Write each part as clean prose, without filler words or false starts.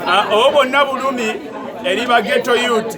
Ah, obwo bwonna bulumi eri ba ghetto youth,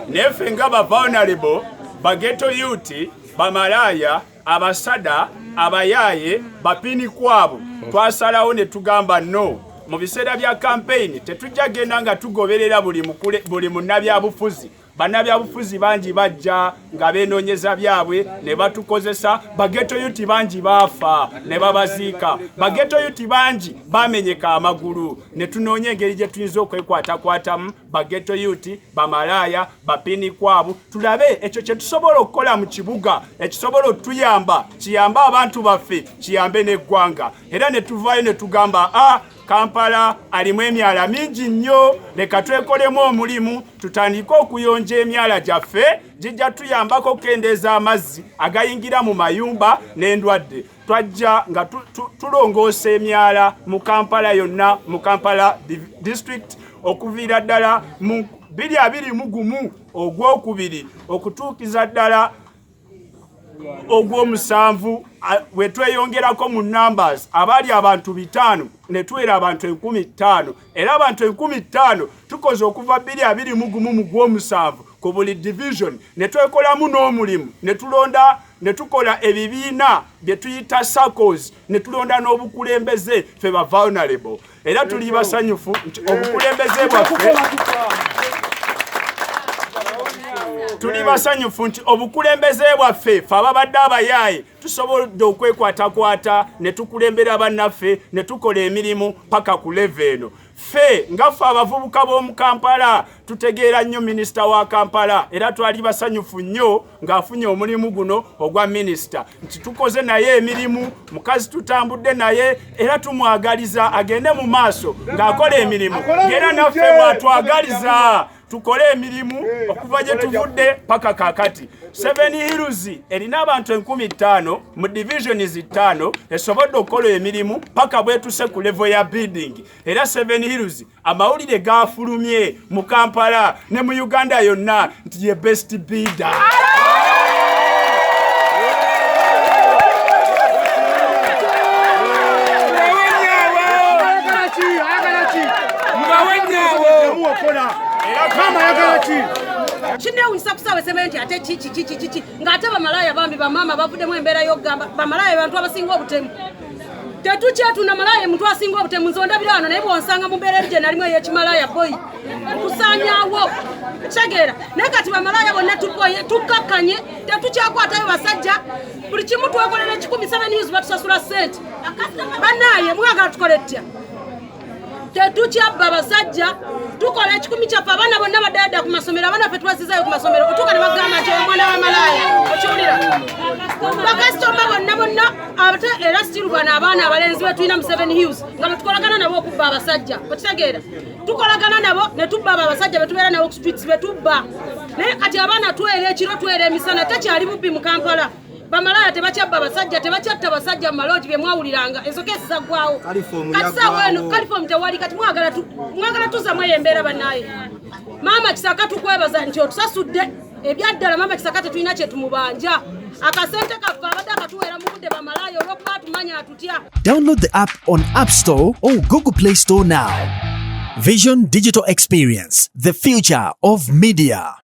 naye ffe nga ba vulnerable, ba ghetto youth, bamalaaya, abasada, abayaaye, bapini kwabo, twasalawo ne tugamba no, mu biseera bya campaign tetujja genda nga tugoberera buli munnabyabufuzi. Bannabyabufuzi bangi bajja nga benoonyeza byabwe ne batukozesa. Ba ghetto youth bangi baafa ne babaziika. Ba ghetto youth bangi bamenyeka amagulu, ne tunoonya engeri gye tuyinza okwekwatakwatamu, ba ghetto youth, bamalaaya, bapini kwabu, tulabe ekyo kye tusobola okukola mu kibuga ekisobola otuyamba, kiyambe abantu baffe, kiyambe n'eggwanga. Era ne tuvaayo ne tugamba, a Kampala alimu emyala mingi nnyo, leka twekolemu omulimu, tutandike okuyonja emyala gyaffe, gijja tuyambako okukendeeza amazzi agayingira mu mayumba n'endwadde. Twajja nga tulongoosa emyala mu Kampala yonna, mu Kampala district, okuviira ddala mu 2021 ogwokubiri okutuukiza ddala ogw'omusanvu, bwe tweyongerako mu numbers, abaali abantu 500 ne tuwera abantu 5000. Era abantu 5000 tukoze okuva 2021 mu gw'omusanvu ku buli division, ne twekolamu n'omulimu, ne tulonda, ne tukola ebibiina bye tuyita SACCOs, ne tulonda n'obukulembeze ffe ba vulnerable. Era tuli basanyufu nti obukulembeze bwaffe, tuli basanyufu nti obukulembeze bwaffe ffe ababadde abayaaye tusobodde okwekwatakwata ne tukulembera bannaffe ne tukola emirimu paka ku level eno. Ffe nga ffe abavubuka b'omu Kampala tutegeera nnyo minisita wa Kampala, era twali basanyufu nnyo ng'afunye omulimu guno ogwa minisita, nti tukoze naye emirimu, mukazi tutambudde naye, era tumwagaliza agende mu maaso ng'akola emirimu, ng'era naffe bw'atwagaliza tukole emirimu okuva gye tuvudde paka kakati. Seven Hills erina abantu 5000 mu divisions 5, esobodde okukola emirimu paka bwetuse ku level ya bidding. Era Seven Hills amawulire gafulumye mu Kampala ne mu Uganda yonna nti ye best bidder. Kinewunyisa kusaawa esembe nti ate kiki kiki kiki, ng'ate bamalaaya bambi, bamaama bavuddemu embeera y'okugamba bamalaaya bantu abasinga obutemu. Tetukyetunda, malaaya muntu asinga obutemu. Nze ondabira wano, naye bwonsanga mu mbeera eri gye nalimu ey'ekimalaaya, boyi, nkusaanyaawo, kitegeera? Naye kati bamalaaya bonna tukoye, tukkakkanye, tetukyakwatayo basajja, buli kimu twekolera ekikumi. Seven Hills batusasula ssente. Bannaaye, mwagala tukole tutya? Tetukyabba basajja, tukola ekikumi kyaffe. Abaana bonna baddayo dda ku masomero, abaana ffe tubasizayo ku masomero. Otuuka ne bagamba nti omwana wa malaaya, okiwulira? Bakasitoma bonna bonna, ate era still bano abaana abalenzi betulina mu Seven Hills nga betukolagana nabo okubba abasajja, okitegeera? Tukolagana nabo ne tubba abo abasajja betubeera nabo ku streets, betubba. Naye kati abaana twera ekiro, twera emisana, tekyali bubbi mu Kampala. Bamalaaya tebakyabba abasajja, tebakyatta basajja mu maloogi. Bye mwawuliranga, ezo kesi zaggwawo. Kati saawa eno chloroform tewali. Kati mwagala tuzamu eyo embeera? Bannaye, Maama Kisaka, tukwebaza nti otusasudde. Ebyaddala, Maama Kisaka tetulina kye tumubanja. Akasente kaffe abadde akatuweera mu budde. Bamalaaya olw'okuba atumanya atutya. Download the app on App Store or Google Play Store now. Vision Digital Experience, the future of media.